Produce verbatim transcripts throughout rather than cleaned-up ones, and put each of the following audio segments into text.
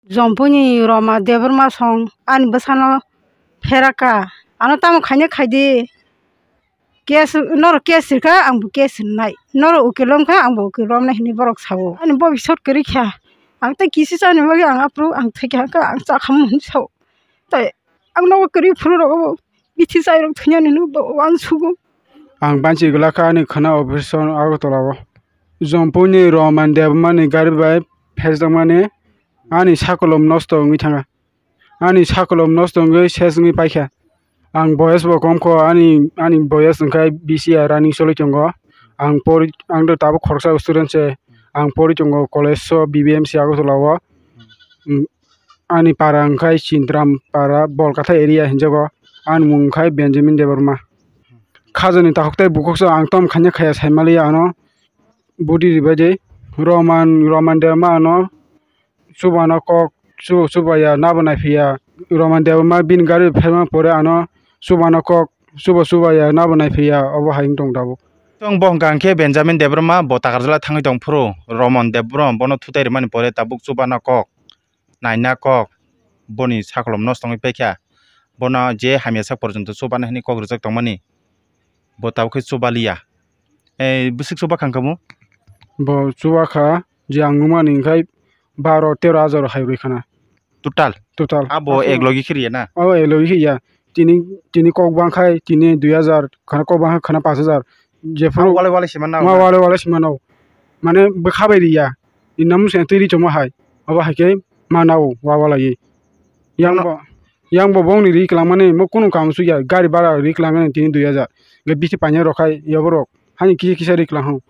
Jompuni Roma Debbarma song ani bwsano pheraka. Ano tamo khaina khaidi. Case, norok case rwkha, angbo case rwnai. Norok ukil romkha, angbo ukil romnai hinwi borok sao. Ani bobisot kwrwi kha. Ang tei kisi chani bagwi ang aphuru ang thwikha, ang chakhamu hinwi sao. Tai ang nogo kwrwi phuru rogo bithi chai rok thwinani no bo uansugo. Ang banchi gwlakha ani khwna operation Agartala o. Jompuni Roman Debbarma ni gari bai phejak mani ani sakolom nosto wngwi thanga. Ani sakolom nosto wngwi ses wngwi paikha. Ang boyes bo kom kho, ani, ani boyes wngkha B C A running choli tongo. Ang pori, ang do tabuk khoroksa student se. Ang pori tongo college o B B M C Agartala o. Ani para wngkha Chintram para, Bolkatha area hinjago. Ani mung wngkha Benjamin Debbarma. Khajani takhuk tei bukhuk se ang tom khaina khaya saimaliya ano. Budi ribaidi Roman, Roman Debbarma ano chubano kok, chu-, chubaya nabo naiphiya. Roman Debbarma bini gari pherma pore ano chubano kok, chuba chubaya nabo naiphiya, obo hai wng tong tabuk. Tong bo hwnkha hwnkhe Benjamin Debbarma bo Takarjala thangwi tong phuru Roman Debbarma bono thutai rwmani pore tabuk chubano kok. Naina kok, boni sakolom nosto wngwi paikha, bono je hamya sak porjonto chubana hinwi kok rijak tongmani, bo tabuk khe chubaliya. Ei, bwswk chubakha hwnkhe bo? Bo chubakha, je ang nukmani hwnkhe baro tero hajar hai rwi khana. Total? Total. Abo ek logi khe riya na? Abo ek logi khe ya. Tini, tini kok bangkhai, tini dui hajar, khana kok bangkhai, khana panch hajar. Jephuru wale wale sima nao ma na? Wale wale sima nao. Mane bwkha bai riya. Inna mung se twi ri chomo hai. Abo hai khe ma nao wa wala ye. Yang bo, yang bo bongni ri kwlangmani mo kunu kam su ya. Gari bhara ri kwlangmani tini dui hajar. Ge bithi paina rok khai ya borok. Hani kisa kisa ri kwlang ho.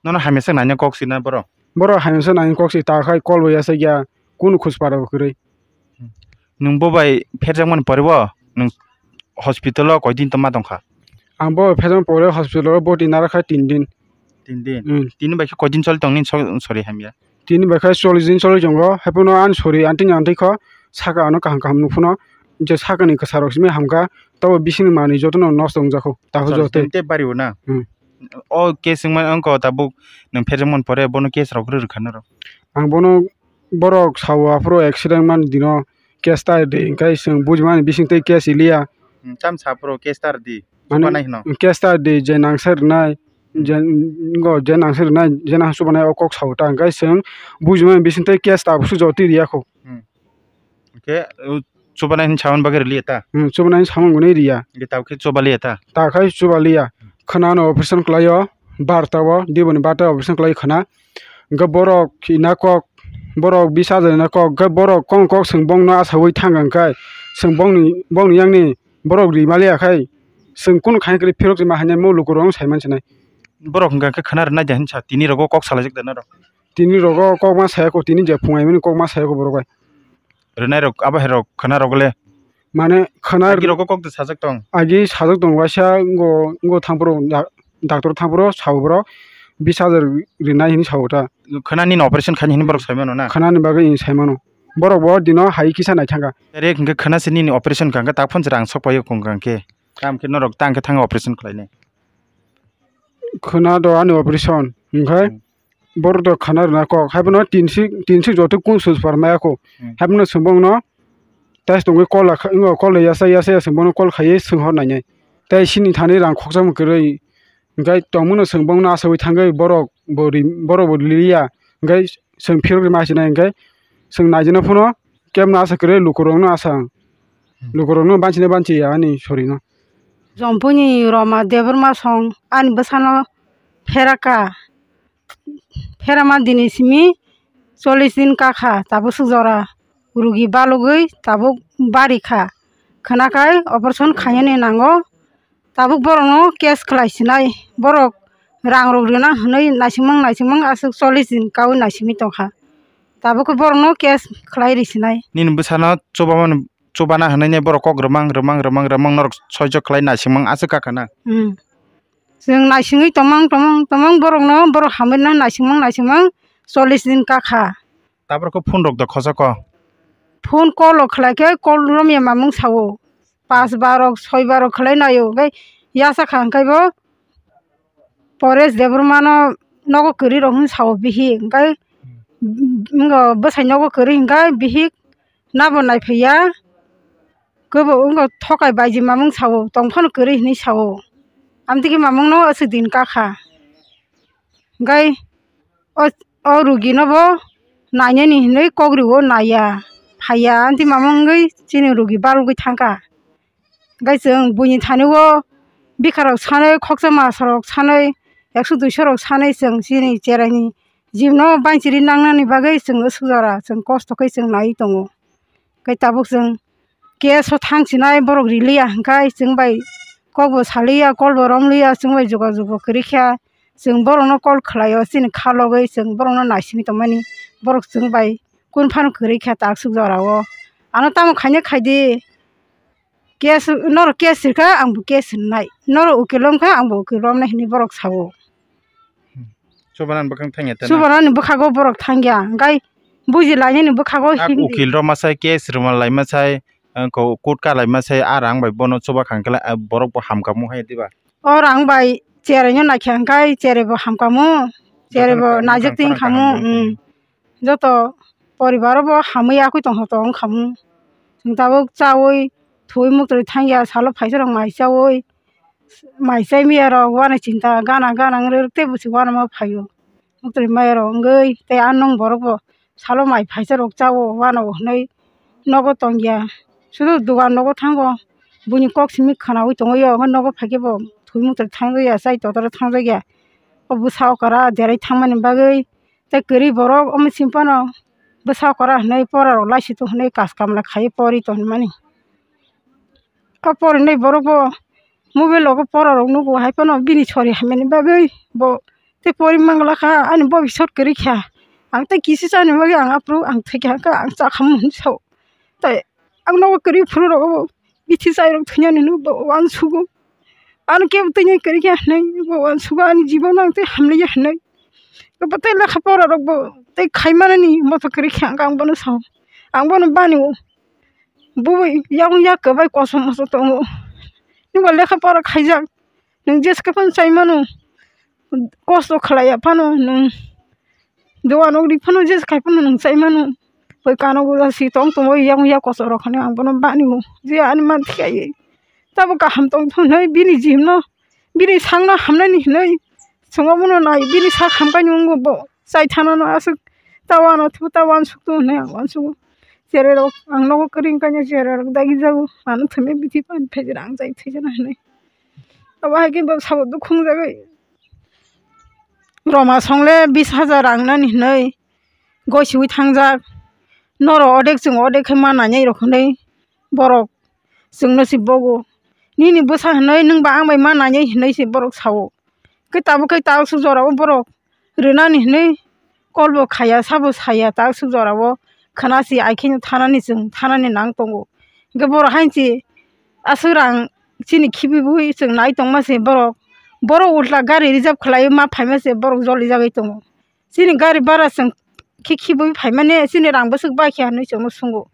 Nono hamya sak naina kok sina borok? Borok hamya sak naina kok si ta khai kol bo ya sak ya. Kunu khus para bo kwrwi. Nwng bo bai pherjakmani pore bo nwng hospital o koi din tongma tongkha? Ang bo pherjakmani pore hospital o boti naro kha tin din. Tin din? Hmm. Tini bai khe koi din choli tong nini so-, sori hamya? Tini bai khe chollish din choli tongo, haiphano ani sori anting anting kho saka ano kaham kaham nukphano je sakani kwsa rok simi hamkha, tabo bisingni manwi jotono nosto wngjakho. Takhuk joto tei. Chollish din tei bari o na? Hmm. O case wngmani wngkha tabuk nwng pherjakmani pore bono case rok kwrwi rwkha norok? Ang bono borok sao aphuru accident mani dino case ta di, hwnkhe chwng bujimani bising tei case iliya. Hmm, tam sa phuru case ta di, mane chubanai hino. Case ta di, je nangsa rwnai, je, ngo, je nangsa rwnai, je nangsa chubanai o kok sao ta, hwnkhe chwng bujimani bising tei case ta busu jotwi riya kho. Hmm. Hwnkhe, uh, chubanai hwn samani bagwi rwliya ta? Hmm, chubanai hwn samani gwnwi riya. Hwnkhe tabuk khe chubaliya ta? Ta khai chubaliya. Khwnano operation khlaio, barta o, diboni barta operation khlai khwna. Hwnkhe borok ina kok, borok bis hajar ina kok, hwnkhe borok kong kok chwng bongno achaui thang hwnkhe, chwng bongni, bongni yangni borok rimaliya khai, chwng kunu khaina kwrwi phirok rima hainai mo lukurok sai mansinai. Borok hwnkha khe khwna rwnai de hinsa, tini rogo kok salaijak de norok? Tini rogo kok ma saya kho, tini je phungaimani kok ma saya kho borok bai. Rwnai rok, abo hai rok khwna rok le? Mane khwna agi rogo kok de sajak tong? Agi sajak tong, waisa ngo, ngo thang phuru da-, doctor thang phuru sao borok bis hajar rinai hini sao ta. Khwna nini operation khaini hini borok sai mano na? Khwna ni bagwi in sai mano. Borok bo dino hai kisa nai thangkha. Direct hwnkhe khwna se nini operation kha hwnkhe tak phone se rang sok paio kong kha hwnkhe. Tam khe norok ta hwnkhe thang operation khlainai. Khwna do ani operation, hwnkhe hmm, borok do khwna rwna kok, haiphano tin sik, tin sik joto kung sus par maya kho. Hmm. Haiphano chwng bongno test tongwi call kha-, wngo call yasa yasa yasa bono call khaiwi swng hor nainai. Tei sini thani rang khoksa kwrwi, hwnkhe tongmano chwng bongno achawi thangwi borok bo ri-, borok bo liya, hwnkhe chwng phirok rima achinai, hwnkhe chwng naijano phano kebno acha kwrwi lukurokno acha ang. Hmm. Lukurokno banchina banchiya ani sorino. Jompuni Roma Debbarma song ani bwsano pheraka. Pherama dini simi chollish din kakha, tabuk swk jora rugi balugwi tabuk bari kha. Khwnakhai operation khainani nango. Tabuk borokno case khlai sinai, borok rang rok rwna hwnwi naisingmang naisingmang aswk chollish din kaui naisingwi tongkha. Tabuk khe borokno case khlai ri sinai. Nini bwsano chubamani, chubana hwnwi borok kok rwmang rwmang rwmang rwmang norok soijo khlai naisingmang aswk kakha na? Hmm. Chwng naisingwi tongmang tongmang tongmang borokno borok hamwi naisingmang naisingmang chollish din kakha. Tabuk khe phone rok da khosako? Phone call rok khlai khe call romya mamung sao. Pas barok, soi barok khlai naio, hwnkhe yasa kha hwnkhe bo Paresh Debbarmano nogo kwrwi rok hwn sao bihi, hwnkhe Wngkha bwsai nogo kwrwi hwnkhe bihik nabo naiphaiya, kwbo wngkha thokai baiji mamung sao, tongphano kwrwi hinwi sao, amtwkhe mamungno aswk din kakha. Hwnkhe o, o ruginobo nainani hinwi kok rio, naiya, phaiya, amtwi mamung wngwi chini rugi balgwi thangkha. Hwnkhe chwng buini thani o bikharok sanwi, khoksa masarok sanwi, ekso duiso rok sanwi chwng chini cheraini jibno banchiri nangnani bagwi chwng aswk jora chwng kosto khe chwng naiwi tongo. Hwnkhe tabuk chwng case o thang sinai borok riliya hwnkhe chwng bai kokbo saliya, kolbo romliya, chwng bai jogajog bo kwrwi kha. Chwng borokno call khlaio, chini kha logwi chwng borokno naisingwi tongmani, borok chwng bai kunu phano kwrwi kha ta aswk jorao. Ano tamo khaina khaidi, case, norok case rwkha, angbo case rwnai, norok ukil romkha, angbo ukil romnai hinwi borok sao. Chubanani bwkhak thangya tei na? Chubanani bwkhago borok thangya, hwnkhe buji lainani bwkhago. Ak himdi. Ukil rok masai case rwma lai masai, eh, ko-, court ka lai masai, a rang bai bono chuba khangkhe lai, ah, borok bo hamkha mu hai diba? O rang bai cherai no naikha hwnkhe cherai bo hamkha mu, cherai bo jotono naijak kaham twi kaham wngkha mu, kaham wngkha. Joto poribar o bo hamwi yakwi tongthok tong wngkha mu. Chwng tabuk chaui thuwi muktwi thangya, salo phaisa rok mai chaui, mai chai maya rok uanai chinta gana gana wng rwk tei buchuk uanama phaio. Muktwi maya rok wngwi tei a nwng borok bo salo mai phaisa rok chao uanao hinwi nogo tongya. Sudu dogan nogo thango, buini kok simi khwnaui tongwi o, nogo phaikhe bo thwi muktwi thangjakya, chai totoro thangjakya. O bwsa okra derai thangmani bagwi tei kwrwi borok omo simi phano bwsa okra hinwi pora rok laisito hinwi kaj kamla khai pori tongmani. O porinai borok bo mobile rogo pora rok nugo, hai phano bini sori hamyani bagwi bo tei pori mangla kha, ani bobisot kwrwi kha. Ang tei kisi chani bagwi ang aphuru ang thwi kha, ang cha khamu hinwi sao. Tei ang nogo kwrwi phuru rogo bithi chai rok thwinani hinwi bo uansugo. Ano kebo tini kwrwi kha hinwi bo uansugo, ani jibono ang tei hamliya hinwi. Bo tei lekha pora rok bo tei khaimanani moto kwrwi kha, ang bono sao, ang bono bani o. Bui yakung yak kwbai kosom moso tongo. Nwng ba lekha pora khaijak, nwng jeske phano chai mano, kosto khlaiya phano nwng dogan ugri phano jeske phano nwng chai mano. Bui kano goda si tong tongwi yakung yak kosom rok hinwi ang bono bani o, je ani man thikaiwi. Tabo kaham tong thungnai bini jibno. Bini sakno hamnani hinwi chwng obono nai, bini sak hamkhaini wngwi bo chai thanano aswk ta uanw thwibo, ta uansukto hinwi ang uansugo. Cherai rok ang nogo kwrwi wngkha, cherai rok dagi jago, ano thwimwi bithi pani phaijak ang chai thwijana hinwi. Abo hai khe bo sabo dukhu wngjagwi roma songle bis hajar rang nani hinwi goisiwi thangjak. Norok odek chwng odek khe ma nainai rok hinwi borok chwngno se bogo. Nini bwsa hinwi nwng ba ang bai ma nainai hinwi se borok sao. Khe tabuk khe ta aswk jorao borok rwnani hinwi kolbo khaiya, sabo saiya, ta aswk jorao khwna se ai kheno thanani chwng thanani nang tongo. Hwnkhe borok hain se aswk rang chini khibiui chwng nai tongma se borok, borok ulta gari reserve khlaiwi ma phaima se borok jolijagwi tongo. Chini gari bara chwng khi khibiui phaimani chini rang bwswk bai khe hinwi chwngno swngo.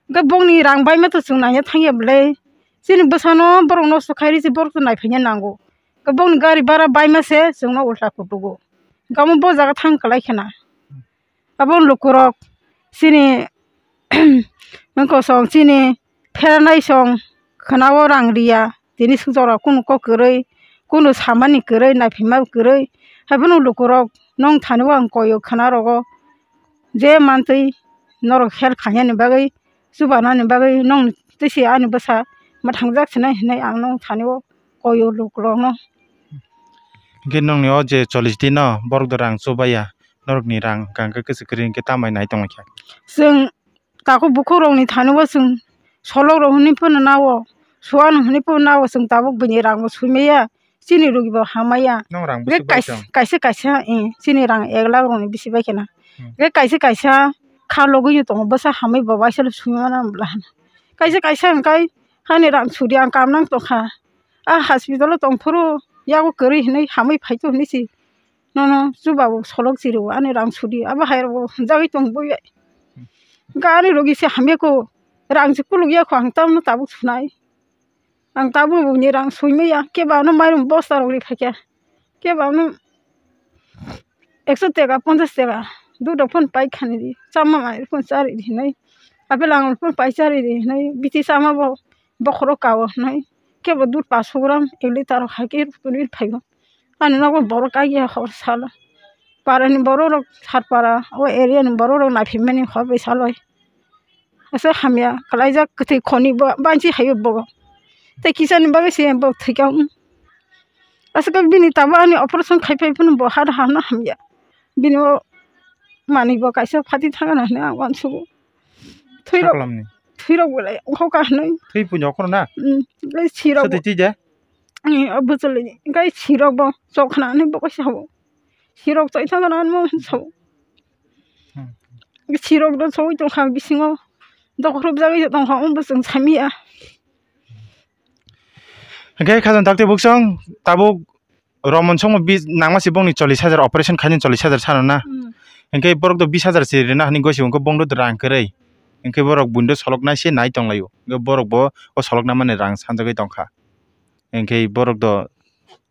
Hwnkhe bongni rang baima to chwng naina thangya bwle? Chini bwsano borok nosto khairwi se borok to naiphaiya nango. Hwnkhe bongni gari bara baima se chwngno ulta kutugo. Hwnkhe omo bo jaga thang kwlai khena. Abo lukurok chini wngkosong chini pheranai song khwnao rang riya, tini suk jora kunu kok kwrwi, kunu samani kwrwi, naiphaima kwrwi, haiphano lukurok nong thani o ang koi o khwna rogo je mantwi norok help khainani bagwi, chubanani bagwi nong twi se ani bwsa mwthangjak sinai hinwi ang nong thani o koi o lukurokno. Hwnkhe nongni o je chollish din no borok do rang chubaiya, norokni rang hwnkha hwnkhe kwchwk kwrwi hwnkhe tambai nai tongkha? Chwng takhuk bukhukrokni thani o chwng solokrok hwnwi phano nao, suan hwnwi phano nao, chwng tabuk bini rangbo swimaya, chini rugibo hamaya. Nong rang bisi bai tong? Kaisa kaisa, eh, chini rang ek lakh rokni bisi bai kheno. Hmm. Hwnkhe kaisa kaisa kha logwi tongo, bwsa hamwi bo waisa swimana bwla hwnwi. Kaisa kaisa hwnkhe hani rang sudi ang kam nang tongkha. A hospital o tongphuru yago kwrwi hwnwi hamwi phai to hwnwi se. Nono chuba bo solok chiri o, ani rang sudi, abo hai rok bo hwnjagwi tong bui bai. Hwnkhe ani rogi se hamya kho, rang se kuluk ya kho, ang tamno tabuk sunai. Ang tabuk bini rang sui maya, kebo ano mairum bosta rok ri phaikha, kebo ano ekso teka, ponchas teka, Dudok phano pai khani di, chama mai phano chari di hinwi, apple angul phano pai chari di hinwi, biti chama bo bokhoro kao hinwi, kebo dud paso gram ek litre hakhe rw phaigo. Ani nogo borok kaiya hor sala, parani borok rok, Sarpara o area ni borok rok naphimani hor bai salai. Asa hamya kalaijak kwthwi khoni bo banchi hayo bo. Tei kisani bagwi se bo thwikha. Asa khe bini tabo ani operation khai phai phano bo har hano hamya. Bini o manwi bo kaisa phati thangna hwnwi ang uansugo. Thwirok, Saklamni. Thwirok belai ongkha hwnwi. Thwi punya okoro na? Mm, tei sirok Sati bo twi de? Mm, o bwchwlwi. Tei sirok bo chokna hwnwi bo kaisa habo. Sirok chai thangna hwnwi mo sabo. Hmm. Sirok do chogwi tongkha bisingo. Dokhorop jagwi tongkha, omo chwng samiya. Hwnkhe khajang dakti buksong tabuk Romon songmo bis nangma si bongni chollish hajar operation khaini chollish hajar sano na. Hmm. Hwnkhe borok do bis hajar si rina hwnwi gosi hwnkhe bongdo rang kwrwi. Hwnkhe borok bundo solok nai se nai tonglaio. Hwnkhe borok bo o solok namani rang sanjagwi tongkha. Hwnkhe borok do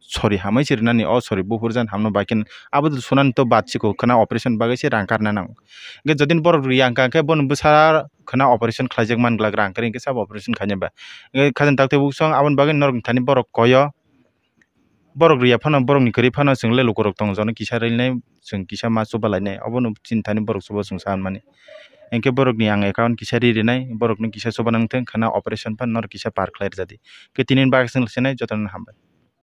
sori hamai se rinani o sori buphur jan hamno bai khe abo do sunani to bad siko khwna operation bagwi se rang karna nango. Hwnkhe jodin borok riya hwnkha khe bono bwsa khwna operation khlaijak man glak rang kwrwi hwnkhe sabo operation khaina ba. Hwnkhe khajang dakti buksong aboni bagwi norok thani borok koyo. Borok riya phano, borokni kwrwi phano chwng le lukurok tongo, jono kisa rwinai, chwng kisa ma chuba lainai, obono chini thani borok chuba chwng sa mani. Hinkhe borokni ang account kisa ri rinai, borokno kisa chuba nang thung, khwna operation phano norok kisa par khlai rwjadi. Khe tini bagwi chwng sinai jotono hambai.